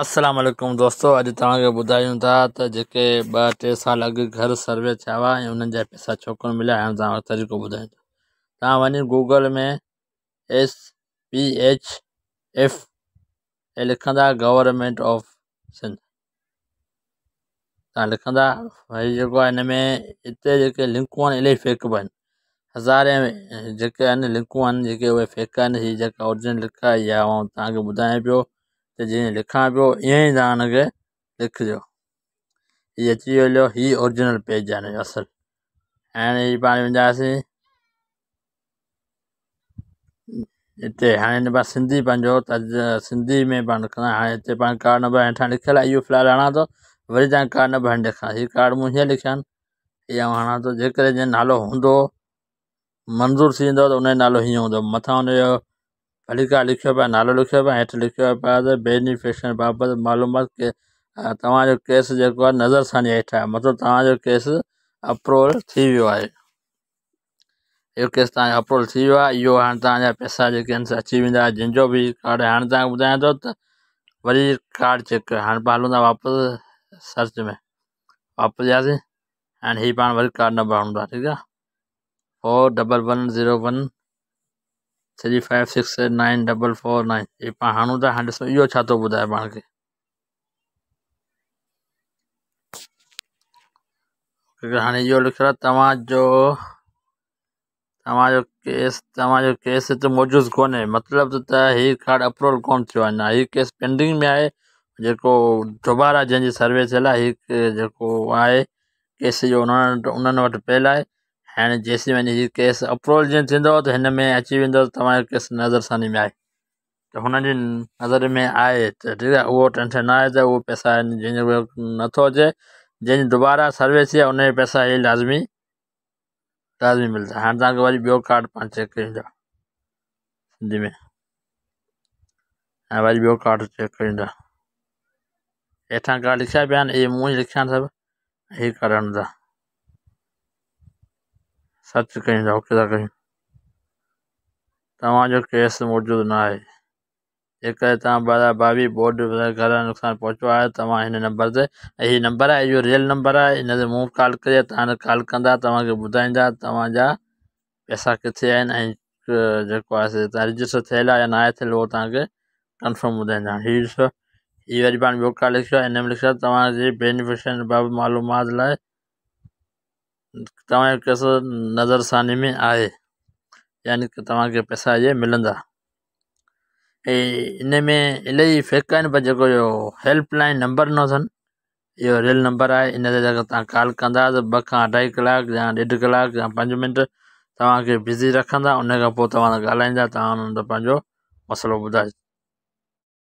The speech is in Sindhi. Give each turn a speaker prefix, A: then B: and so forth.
A: السلام عليڪم دوستو اڄ توهان کي ٻڌايون ٿا ته جيڪي 2-3 سال اڳ گهر سروي ٿيا هئا ۽ انهن جا پئسا ڇو ڪونه مليا. هاڻي توهان کي طريقو ٻڌايون ٿا. توهان وڃي Google ۾ S P H F ۽ لکندا گورنمينٽ آف سنڌ توهان لکندا. هي جيڪو آهي هن ۾ هتي جيڪي لنڪون آهن الاهي فيڪ به آهن، هزارين جيڪي آهن لنڪون آهن جيڪي اهي فيڪ آهن. هي جيڪا اوريجنل لنڪ آهي اها آئون توهان کي ٻڌايان پيو ته جيئن لکان پيو ائين ئي توهان هن کي لکجو. هي اچي ويو هليو، هي اوريجنل پيج آهي هن جو اصل. هاڻي هي پاڻ وينداسين هتي، هاڻي هن پاڻ سنڌي پنهنجو سنڌي ۾ پاڻ لکندا. هاڻي هتي پاڻ ڪارڊ نمبر هيٺان لکيل آهي، اهو في الحال هڻان ٿو، وري توهان ڪارڊ نمبر هڻي ڏيکاريان. هي ڪارڊ مون هيئن لکيا آهن، هي آئون هڻان ٿو. جيڪڏهن جنهن نالو هوندو منظور ٿي ويندو ته ان جو نالو هيئن هوندو، مٿان ان جو ڀليڪا لکيو پيو آهي، نالو لکيو پيو آهي، هيٺ لکيو پيو آهي ته بينيفشري بابت معلومات ڪي توهان جو ڪيس جيڪو آهي نظر ثاني هيٺ آهي، مطلب توهان جو ڪيس اپروول ٿي ويو آهي. اهو ڪيس توهان جو اپروول ٿي ويو آهي، اهو هاڻي توهان جا پئسا جيڪي آهن سي اچي ويندا. جنهن جو به ڪارڊ هاڻي توهان کي ٻڌايان ٿو ته وري ڪارڊ چيڪ ڪيو. هاڻي پاڻ هلون ٿا واپس سرچ ۾ واپس وياسين. هاڻي هي پاڻ وري ڪارڊ نمبر هڻون ٿا، ٺيڪ آهي، 4 double 1 0 1 3 5 6 8 9 double 4 9. هي پاڻ هڻون ٿا. هاڻي ڏسو اهو ڇا ٿو ٻڌائي پاڻ کي. هاڻي اهو لکيل آهي توهان جو ڪيس هتي موجود ڪونهي، مطلب ته هي ڪارڊ اپروول ڪونه ٿيو آهي، نه هي ڪيس پينڊنگ ۾ آهي. جيڪو دوباره جنهن جي سروي ٿيل آهي، هي جيڪو آهي ڪيس جو انهن وٽ پيل آهي. هاڻي جيسين وڃي هي ڪيس اپروول جيئن ٿيندو ته هن ۾ اچي ويندو توهان جو ڪيس نظر ثاني ۾ آهي، ته هنن جي نظر ۾ آهي ته ٺيڪ آهي، اهو ٽينشن نه آهي ته اهو پئسا آهن جنهن جو نٿو اچي، جنهن جي دوباره سروي ٿي آهي ان جا پئسا هي لازمي ملندا. هاڻي توهان کي وري ٻيو ڪارڊ پاڻ چيڪ ڪيون ٿا سنڌي ۾، ۽ وري ٻيو ڪارڊ چيڪ ڪيون ٿا. هيٺان ڪارڊ لکيا پيا آهن، اهي مون ئي لکيا آهن سڀ. هي ڪارڊ هڻون ٿا، سرچ ڪيون ٿا، اوڪي ٿا ڪيون. توهان جو ڪيس موجود نه آهي، جيڪڏهن توهان 2022 ٻوڏ گهر نقصان پهچو آهي توهان هن نمبر تي، ۽ هي نمبر آهي اهو ريئل نمبر آهي، هن تي مون ڪال ڪئي آهي، توهان ڪال ڪندا توهان کي ٻڌائيندا توهان جا پئسا ڪٿي آهن ۽ جيڪو آهي سي توهان رجسٽر ٿيل آهي يا نه آهي ٿيل، اهو توهان کي ڪنفرم ٻڌائيندا. هي ڏسو، هي وري پاڻ ٻيو ڪارڊ لکيو آهي، هن ۾ لکيو آهي توهان جي بينيفشري بابت معلومات لاءِ توهان جو ڪيس نظر ثاني ۾ آهي، يعني ڪه توهان کي پئسا اهي ملندا. ۽ ان ۾ الاهي فيڪ آهن، پر جيڪو اهو هيلپ لائن نمبر ڏنو اٿن اهو ريئل نمبر آهي. ان تي جيڪر توهان ڪال ڪندا ته 2 کان 2.5 ڪلاڪ يا 1.5 ڪلاڪ يا 5 منٽ توهان کي بزي رکندا، ان کان پوءِ توهان سان ڳالهائيندا، توهان انهن سان پنهنجو مسئلو ٻڌائي